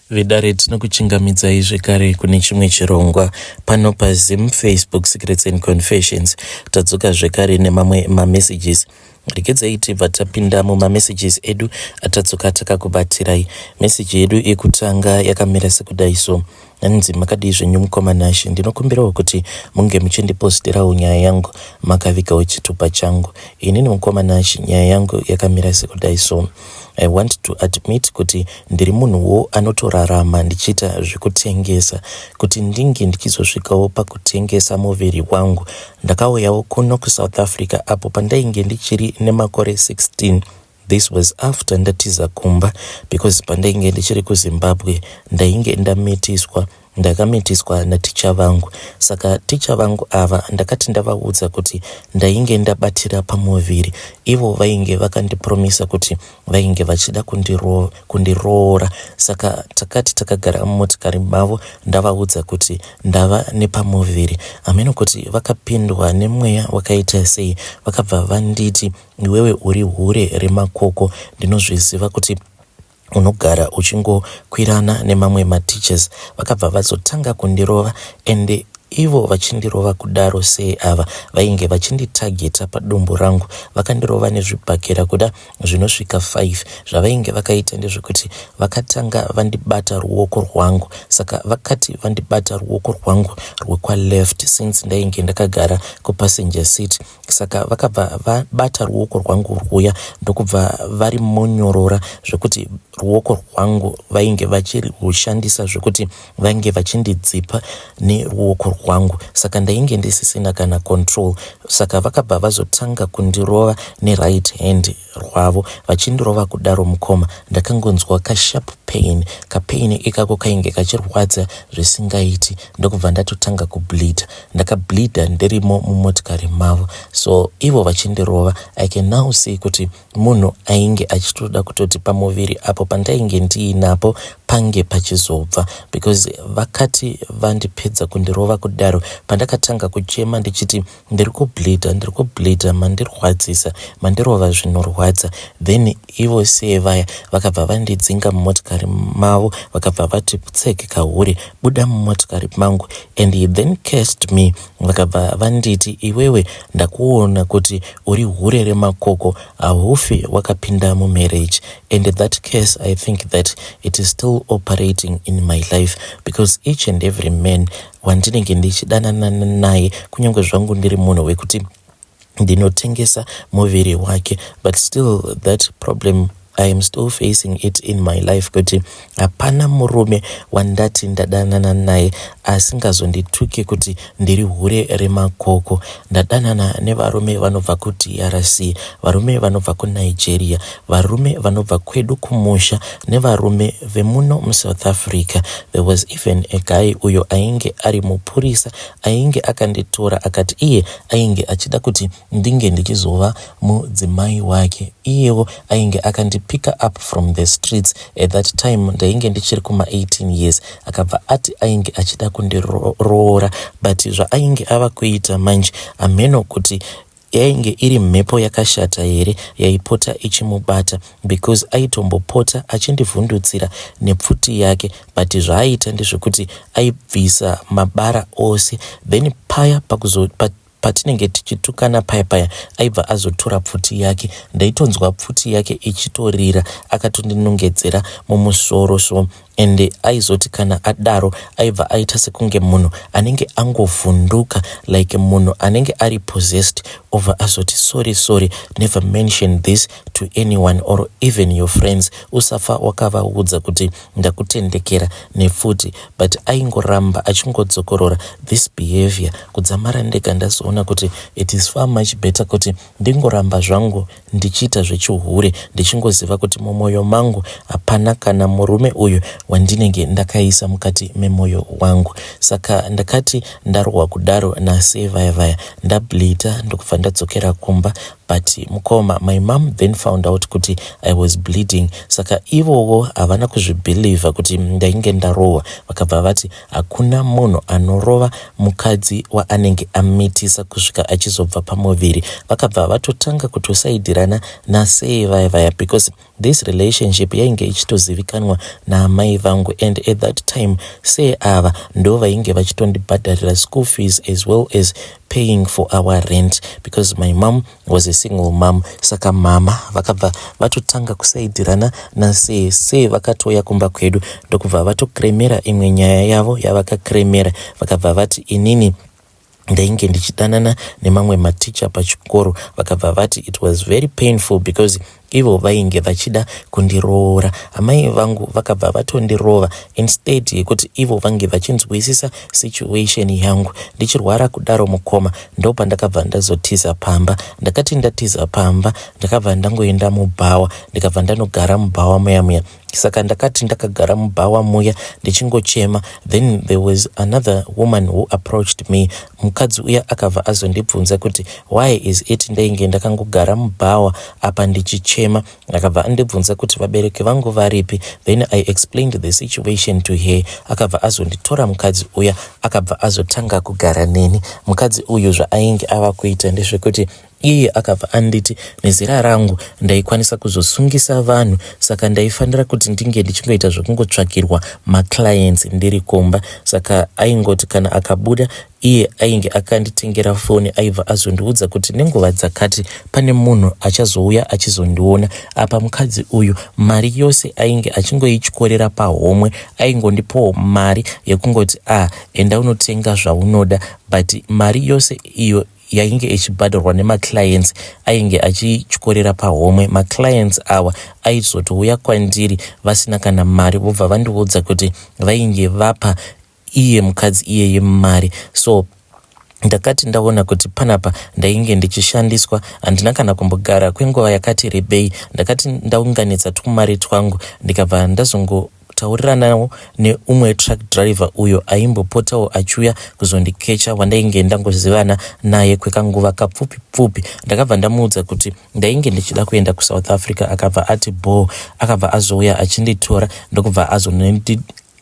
Vedare tinokuchingamidzai zvekare kune chimwe chirongwa pano paZim Facebook Secrets and Confessions. Tadzoka zvekare nemamwe mamessages. Regedzai tibva tapinda mumamessages edu atadzoka takakubatirai. Message yedu yekutanga yakamira sekudai so. Hanzi makadii zvenyu mukoma Nashe, ndinokumbirawo kuti munge muchindipostirawo nyaya yangu makavigawo chitupa changu. Inini mukoma Nashe nyaya yangu yakamira sekudai so. I want to admit kuti ndiri munhuwo anotorarama ndichiita zvekutengesa. Kuti ndinge ndichizosvikawo pakutengesa muviri wangu, ndakauyawo kuno kuSouth Africa apo pandainge ndichiri nemakore 16. This was after ndatiza kumba because pandainge ndichiri kuZimbabwe ndainge ndamitiswa Ndakamitiswa naticha vangu saka ticha vangu ava ndakati ndavaudza kuti ndainge ndabatira pamuviri ivo vainge vakandipromisa kuti vainge vachida kundiroora saka takati takagara mumotikari mavo ndavaudza kuti ndava nepamuviri hameno kuti vakapindwa nemweya wakaita sei vakabva vanditi iwewe uri hure remakoko ndinozviziva kuti unogara uchingokwirana nemamwe mateachers vakabva vazotanga kundirova ende ivo vachindirova kudaro sei ava vainge vachinditageta padumbu rangu vakandirova nezvibhakera kuda zvinosvika 5 zvavainge vakaita ndezvekuti vakatanga vandibata ruoko rwangu saka vakati vandibata ruoko rwangu rwekwaleft since ndainge ndakagara kupassenger seat Saka vakabva vabata ruoko rwangu rwuya ndokubva varimonyorora zvekuti ruoko rwangu vainge vachirushandisa zvekuti vainge vachindidzipa neruoko rwangu saka ndainge ndisisina kana control saka vakabva vazotanga kundirova neright hand rwavo vachindirova kudaro mukoma ndakangonzwa kasharp pain kapain ikako kainge kachirwadza zvisingaiti ndokubva ndatotanga kubleeder ndakableeder ndirimo mumotikari mavo so ivo vachindirova i can now see kuti munhu ainge achitoda kutoti pamuviri apo pandainge ndiinapo pange pachizobva because vakati vandipedza kundirova kudaro pandakatanga kuchema ndichiti Ndiri kubleeder, ndiri kubleeder, mandirwadzisa, mandirova zvinorwadza. Then ivo see vaya vakabva vandidzinga mumotikari mavo vakabva vati ptsek kahure buda mumotikari mangu and he then cursed me vakabva vanditi iwewe ndakuona kuti uri hure remakoko haufi wakapinda mumarriage and that curse I think that it is still operating in my life because each and every man wandinenge ndichidanana naye kunyange zvangu ndiri munhu wekuti ndinotengesa muviri wake but still that problem I am still facing it in my life kuti hapana murume wandati ndadanana naye asingazondituke kuti ndiri hure remakoko. Ndadanana nevarume vanobva kuDRC, varume vanobva kuNigeria, varume vanobva kwedu kumusha nevarume vemuno muSouth Africa. There was even a guy uyo ainge ari mupurisa ainge akanditora akati iye ainge achida kuti ndinge ndichizova mudzimai wake. Iyewo ainge akandipicka up from the streets at that time ndainge ndichiri kuma 18 years akabva ati ainge achida kundiroora but zvaainge ava kuita manje hameno kuti yainge iri mhepo yakashata here yaipota ichimubata because aitombopota achindivhundutsira nepfuti yake but zvaaita ndezvekuti aibvisa mabara ose then paya pakuzo pa, patinenge tichitukana paya paya aibva azotora pfuti yake ndaitonzwa pfuti yake ichitorira akatondinongedzera mumusoro so ende aizoti kana adaro aibva aita sekunge munhu anenge angovhunduka like munhu anenge ari possessed obva azoti sorry sorry never mention this to anyone or even your friends usafa wakavaudza kuti ndakutendekera nepfuti but aingoramba achingodzokorora this behavior kudzamara ndega ndazoona kuti it is far much better kuti ndingoramba zvangu ndichiita zvechihure ndichingoziva kuti mumwoyo mangu hapana kana murume uyu wandinenge ndakaisa mukati memoyo wangu saka ndakati ndarohwa kudaro nasee vaya vaya ndableeder ndokubva ndadzokera kumba. But mukoma, my mom then found out kuti I was bleeding, saka ivowo havana kuzvibhilivha kuti ndainge ndarohwa. Vakabva vati hakuna munhu anorova mukadzi waanenge amitisa kusvika achizobva pamuviri. Vakabva vatotanga kutosaidirana nasei vaya vaya, because this relationship yainge ichitozivikanwa naamai vangu, and at that time sei ava ndo vainge vachitondibhadharira school fees as well as paying for our rent, because my mom was a single mom. Saka mama vakabva vatotanga kusaidirana nasei. Sei vakatouya kumba kwedu, ndokubva vatokremera imwe nyaya yavo yavakakremera. Vakabva vati inini ndainge ndichidanana nemamwe maticha pachikoro. Vakabva vati it was very painful because ivo vainge vachida kundiroora. Amai vangu vakabva vatondirova instead yekuti ivo vange vachinzwisisa situation yangu ndichirwara kudaro. Mukoma, ndopandakabva ndazotiza pamba. Ndakati ndatiza pamba, ndakabva ndangoenda mubhawa, ndikabva ndanogara mubhawa muya muya. Saka ndakati ndakagara mubhawa muya ndichingochema, then there was another woman who approached me. Mukadzi uya akabva azondibvunza kuti why is it ndainge ndakangogara mubhawa apa ndichichema. Akabva andibvunza kuti vabereki vangu varipi. Then I explained the situation to her. Akabva azonditora mukadzi uya, akabva azotanga kugara neni. Mukadzi uyu zvaainge ava kuita ndezvekuti iye akabva anditi nezera rangu ndaikwanisa kuzosungisa vanhu, saka ndaifanira kuti ndinge ndichingoita zvekungotsvakirwa maclients ndiri kumba. Saka aingoti kana akabuda, iye ainge akanditengera foni, aibva azondiudza kuti nenguva dzakati pane munhu achazouya achizondiona. Apa mukadzi uyu mari yose ainge achingoityorera pahomwe. Aingondipawo mari yekungoti, "A ah, enda unotenga zvaunoda," but mari yose iyo yainge ichibhadharwa nemaclients ainge achityorera pahomwe. Maclients awa aizotouya kwandiri vasina kana mari, vobva vandiudza kuti vainge vapa iye mukadzi iyeye mari. So ndakati ndaona kuti panapa ndainge ndichishandiswa, handina kana kumbogara kwenguva yakati rebei. Ndakati ndaunganidza tumari twangu, ndikabva ndazongotauriranawo neumwe truck driver uyo aimbopotawo achiuya kuzondikecha, wandainge ndangozivana naye kwekanguva kapfupi pfupi. Ndakabva ndamuudza kuti ndainge ndichida kuenda kuSouth Africa. Akabva ati bo. Akabva azouya achinditora, ndokubva azonondi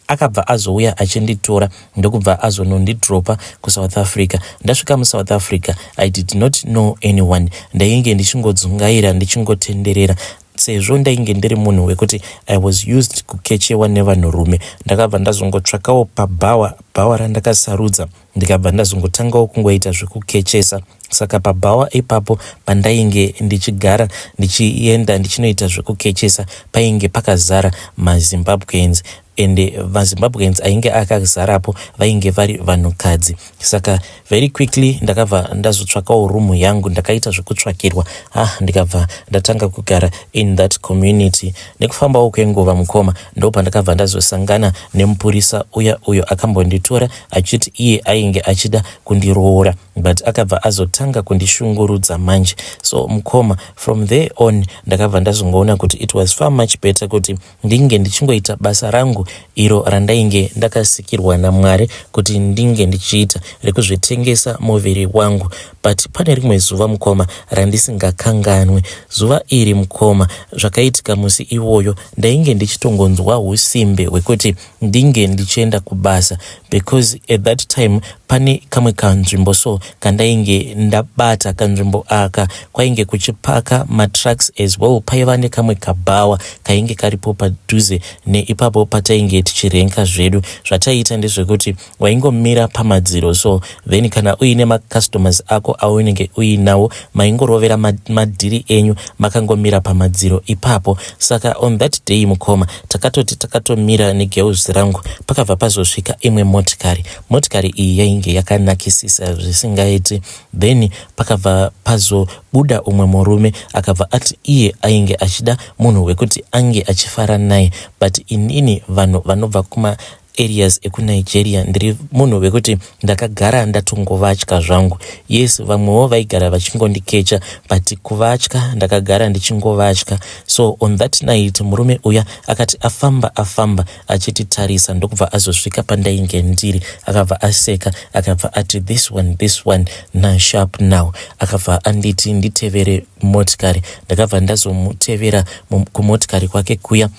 akabva azouya achinditora, ndokubva azonondidropa kuSouth Africa. Ndasvika muSouth Africa, I did not know anyone. Ndainge ndichingodzungaira, ndichingotenderera. Sezvo ndainge ndiri munhu wekuti I was used kukechewa nevanhurume, ndakabva ndazongotsvakawo pabhawa, bhawa randakasarudza, ndikabva ndazongotangawo kungoita zvekukechesa. Saka pabhawa ipapo pandainge ndichigara, ndichienda ndichinoita zvekukechesa, painge pakazara maZimbabweans, ende maZimbabweans ainge akazarapo vainge vari vanhukadzi. Saka very quickly ndakabva ndazotsvakawo rumu yangu. Ndakaita zvekutsvakirwa, ah, ndikabva ndatanga kugara in that community. Nekufambawo kwenguva, mukoma, ndo pandakabva ndazosangana nemupurisa uya uyo akambonditora achiti iye ainge achida kundiroora, but akabva azotanga kundishungurudza manje. So mukoma, from there on ndakabva ndazongoona kuti it was far much better kuti ndinge ndichingoita basa rangu iro randainge ndakasikirwa naMwari kuti ndinge ndichiita, rekuzvitengesa muviri wangu. But pane rimwe zuva, mukoma, randisingakanganwe. Zuva iri, mukoma, zvakaitika musi iwoyo, ndainge ndichitongonzwa usimbe hwekuti ndinge ndichienda kubasa, because at that time pane kamwe kanzvimbo so kandainge ndabata. Kanzvimbo aka kwainge kuchipaka matrucks as well. Paiva nekamwe kabhawa kainge karipo padhuze neipapo patainge tichirenka zvedu. Zvataiita ndezvekuti waingomira pamadziro so, then kana uine macustomers ako aunenge uinawo, maingorovera madhiri enyu makangomira pamadziro ipapo. Saka on that day, mukoma, takatoti takatomira negirls rangu, pakabva pazosvika imwe motikari. Motikari iyi yainge yakanakisisa zvisingaiti. Then pakabva pazobuda umwe murume, akabva ati iye ainge achida munhu wekuti ange achifara naye, but inini vanhu vanobva kuma areas ekuNigeria ndiri munhu wekuti ndakagara ndatongovatya zvangu. Yes, vamwewo vaigara vachingondikecha but kuvatya ndakagara ndichingovatya. So on that night murume uya akati afamba afamba achititarisa ndokubva azosvika pandainge ndiri, akabva aseka akabva ati this one, this one na sharp now. Akabva anditi nditevere motikari. Ndakabva ndazomutevera kumotikari kwake kuya.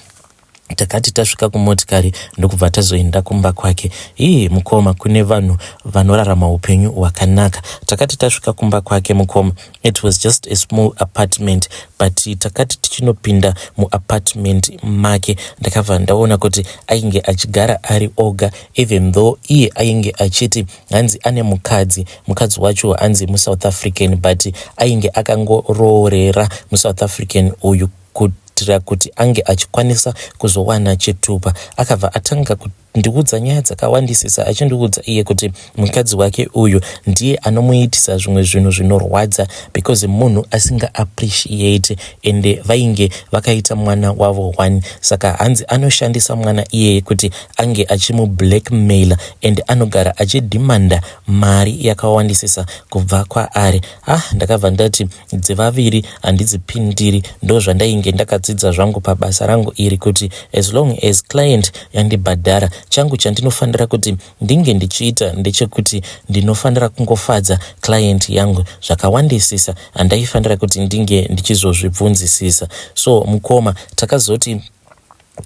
Takati tasvika kumotikari ndokubva tazoenda kumba kwake. Ii mukoma, kune vanhu vanorarama upenyu hwakanaka. Takati tasvika kumba kwake mukoma, it was just a small apartment, but takati tichinopinda muapartment make ndakabva ndaona kuti ainge achigara ari oga, even though iye ainge achiti hanzi ane mukadzi. Mukadzi wacho hanzi muSouth African, but ainge akangoroorera muSouth African uyu kuitira kuti ange achikwanisa kuzowana chitupa. Akabva atanga kundiudza nyaya dzakawandisisa, achindiudza iye kuti mukadzi wake uyu ndiye anomuitisa zvimwe zvinhu zvinorwadza because munhu asinga appreciate, ende vainge vakaita mwana wavo one. Saka hanzi anoshandisa mwana iyeye kuti ange achimublackmaila and anogara achidhimanda mari yakawandisisa kubva kwaari. Ah, ndakabva ndati dzevaviri handidzipindiri. Ndo zvandainge ndakadzidza zvangu pabasa rangu iri, kuti as long as client yandibhadhara, changu chandinofanira kuti ndinge ndichiita ndechekuti ndinofanira kungofadza client yangu. Zvakawandisisa handaifanira kuti ndinge ndichizozvibvunzisisa. So mukoma, takazoti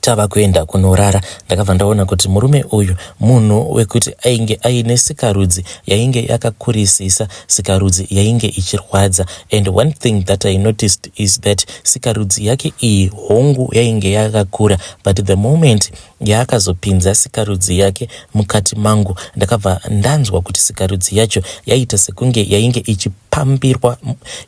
tava kuenda kunorara, ndakabva ndaona kuti murume uyu munhu wekuti ainge aine sikarudzi yainge yakakurisisa, sikarudzi yainge ichirwadza. And one thing that I noticed is that sikarudzi yake iyi, hongu yainge yakakura, but the moment yaakazopinza sikarudzi yake mukati mangu, ndakabva ndanzwa kuti sikarudzi yacho yaita sekunge yainge ichipambirwa,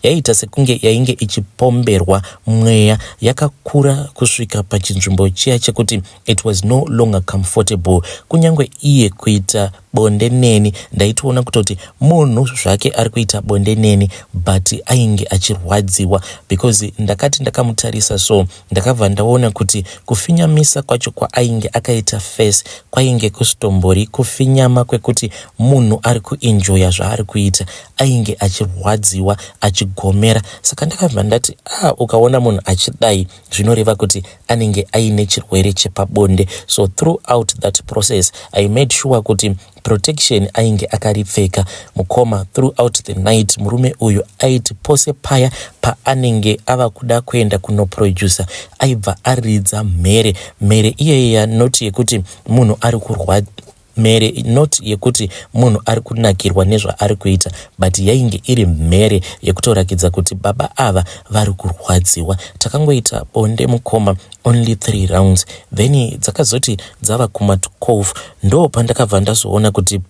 yaita sekunge yainge ichipomberwa mweya. Yakakura kusvika pachinzvimbo chiya chekuti it was no longer comfortable kunyange iye kuita bonde neni. Ndaitoona kutoti munhu zvake ari kuita bonde neni, but ainge achirwadziwa, because ndakati ndakamutarisa so, ndakabva ndaona kuti kufinyamisa kwacho kwaainge akaita face kwainge kusitombori kufinyama kwekuti munhu ari kuenjoya zvaari kuita. Ainge achirwadziwa, achigomera. Saka ndakabva ndati, ah, ukaona munhu achidai zvinoreva kuti anenge aine chirwere chepabonde. So throughout that process I made sure kuti protection ainge akaripfeka. Mukoma, throughout the night murume uyu aiti pose paya paanenge ava kuda kuenda kunoproducer, aibva aridza mhere. Mhere iyeya not yekuti munhu ari kurwa, mhere not yekuti munhu ari kunakirwa nezvaari kuita, but yainge iri mhere yekutorakidza kuti baba ava vari kurwadziwa. Takangoita bonde mukoma, only three rounds. Then dzakazoti dzava kuma12 ndo pandakabva ndazoona kuti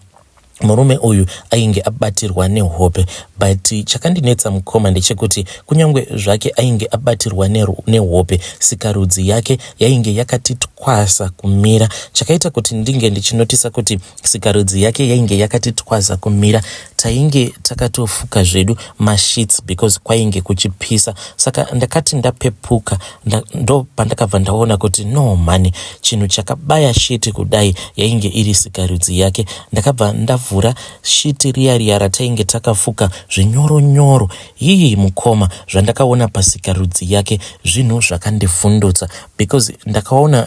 murume uyu ainge abatirwa nehope. But chakandinetsa mukoma ndechekuti kunyange zvake ainge abatirwa nehope, sikarudzi yake yainge yakati twasa kumira. Chakaita kuti ndinge ndichinotisa kuti sikarudzi yake yainge yakati twasa kumira, tainge takatofuka zvedu masheets because kwainge kuchipisa. Saka ndakati ndapepuka, ndo pandakabva ndaona kuti no mani, chinhu chakabaya sheet kudai yainge iri sikarudzi yake. Ndakabva ndavhura sheet riya riya ratainge takafuka zvinyoronyoro. Hii mukoma, zvandakaona pasikarudzi yake zvinhu zvakandivhundutsa, because ndakaona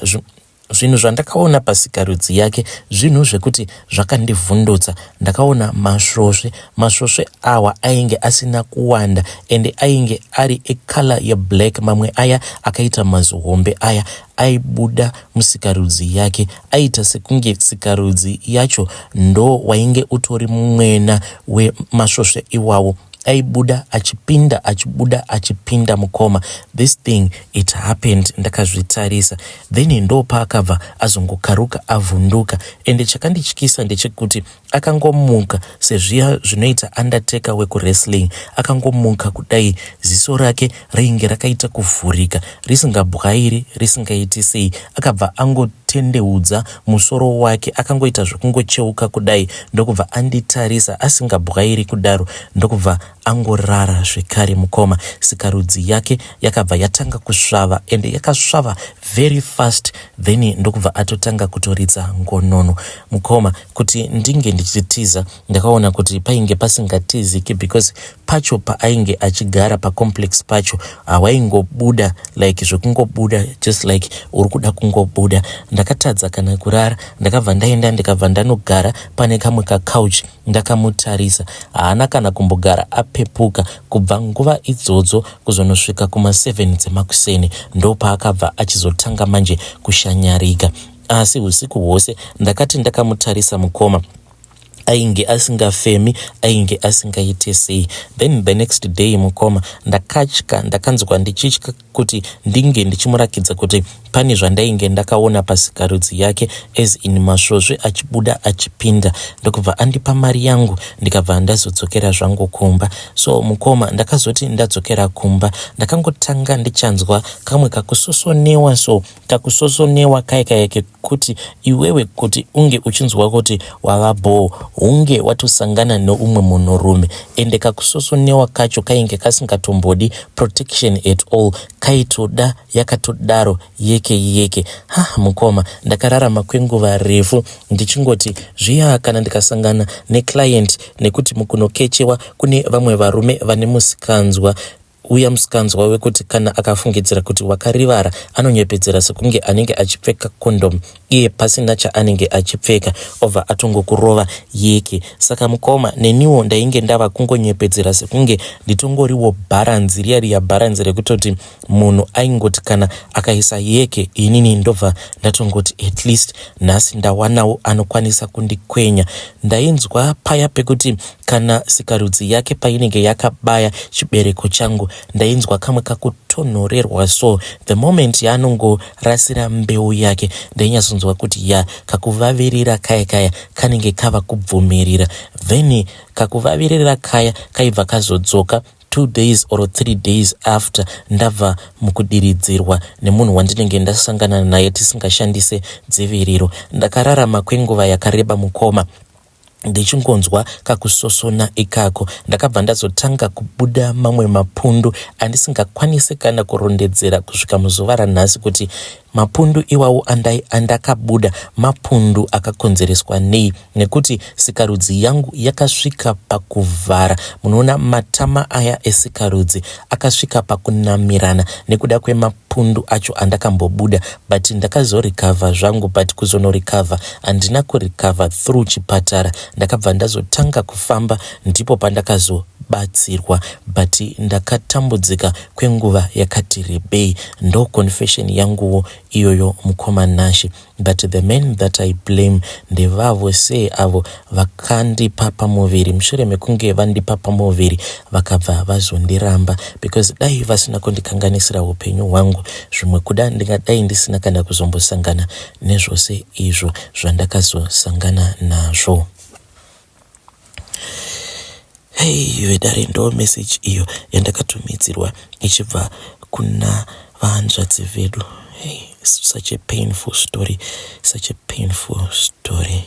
zvinhu zvandakaona pasikarudzi yake zvinhu zvekuti zvakandivhundutsa. Ndakaona masvosve. Masvosve awa ainge asina kuwanda, ende ainge ari ecolour yeblack. Mamwe aya akaita mazihombe aya aibuda musikarudzi yake, aita sekunge sikarudzi yacho ndo wainge utori mwena wemasvosve iwawo. Aibuda achipinda, achibuda achipinda. Mukoma, this thing, it happened ndakazvitarisa. Then ndo paakabva azongokaruka avhunduka. Ende chakandityisa ndechekuti Akangomuka sezviya zvinoita undertaker wekuwrestling, akangomuka kudai ziso rake rainge rakaita kuvhurika risingabwairi risingaiti sei. Akabva angotendeudza musoro wake akangoita zvekungocheuka kudai ndokubva anditarisa asingabwairi kudaro ndokubva angorara zvekare mukoma. Sikarudzi yake yakabva yatanga kusvava ende yakasvava very fast then ndokubva atotanga kutoridza ngonono mukoma. Kuti ndinge ndichitiza ndakaona kuti painge pasingatiziki because pacho paainge achigara pacomplex pacho hawaingobuda like zvekungobuda just like uri kuda kungobuda. Ndakatadza kana kurara, ndakabva ndaenda ndikabva ndanogara pane kamwe kacouch ndakamutarisa. Haana kana kumbogara apepuka kubva nguva idzodzo kuzonosvika kuma7 dzemakuseni, ndopaakabva achizotanga manje kushanyarika. Asi usiku hwose ndakati ndakamutarisa mukoma, ainge asingafemi, ainge asingaite sei. Then the next day mukoma, ndakatya, ndakanzwa ndichitya kuti ndinge ndichimurakidza kuti pane zvandainge ndakaona pasikarudzi yake, as in masvosve achibuda achipinda. Ndokubva andipa mari yangu, ndikabva ndazodzokera zvangu kumba. So mukoma, ndakazoti ndadzokera kumba, ndakangotanga ndichanzwa kamwe kakusosonewa. So kakusosonewa kaya kaya kekuti iwewe kuti unge uchinzwa kuti wava bhoo, hunge watosangana neumwe munhurume. Ende kakusosonewa kacho kainge kasingatombodi protection at all, kaitoda yakatodaro yeke yeke. Ha, mukoma, ndakararama kwenguva refu ndichingoti zviya kana ndikasangana neclient, nekuti mukunokechewa kune vamwe varume vane musikanzwa uya, musikanzwa wekuti kana akafungidzira kuti wakarivara, anonyepedzera sekunge anenge achipfeka condom, iye pasina chaanenge achipfeka, obva atongokurova yeke. Saka mukoma, neniwo ndainge ndava kungonyepedzera sekunge nditongoriwo bharanzi riya riya, bharanzi rekutoti munhu aingoti kana akaisa yeke, inini ndobva ndatongoti at least nhasi ndawanawo anokwanisa kundikwenya. Ndainzwa paya pekuti kana sikarudzi yake painenge yakabaya chibereko changu, ndainzwa kamwe kakutonhorerwa. So the moment yaanongorasira mbeu yake, ndainyatsonzwa kuti ya, kakuvavirira kaya kaya kanenge kava kubvumirira. Then kakuvavirira kaya kaibva kazodzoka 2 days or 3 days after ndabva mukudiridzirwa nemunhu wandinenge ndasangana naye tisingashandise dziviriro. Ndakararama kwenguva yakareba mukoma, ndichingonzwa kakusosona ikako. Ndakabva ndazotanga kubuda mamwe mapundu andisingakwanisi kana kurondedzera kusvika muzuva ranhasi kuti mapundu iwawo andakabuda mapundu akakonzereswa nei, nekuti sikarudzi yangu yakasvika pakuvhara. Munoona matama aya esikarudzi akasvika pakunamirana nekuda kwemapundu acho andakambobuda. But ndakazorecover zvangu, but kuzonorecover handina kurecover through chipatara. Ndakabva ndazotanga kufamba, ndipo pandakazobatsirwa, but ndakatambudzika kwenguva yakati rebei. Ndo confession yanguwo iyoyo mukoma Nashe. But the men that I blame ndevavo sei avo vakandipa pamuviri. Mushure mekunge vandipa pamuviri, vakabva vazondiramba, because dai vasina kundikanganisira upenyu hwangu, zvimwe kuda ndingadai ndisina kana kuzombosangana nezvose izvo zvandakazosangana nazvo. Hei vedare, ndo message iyo yandakatumidzirwa ichibva kuna vahanzvadzi vedu. Hey, such a painful story, such a painful story.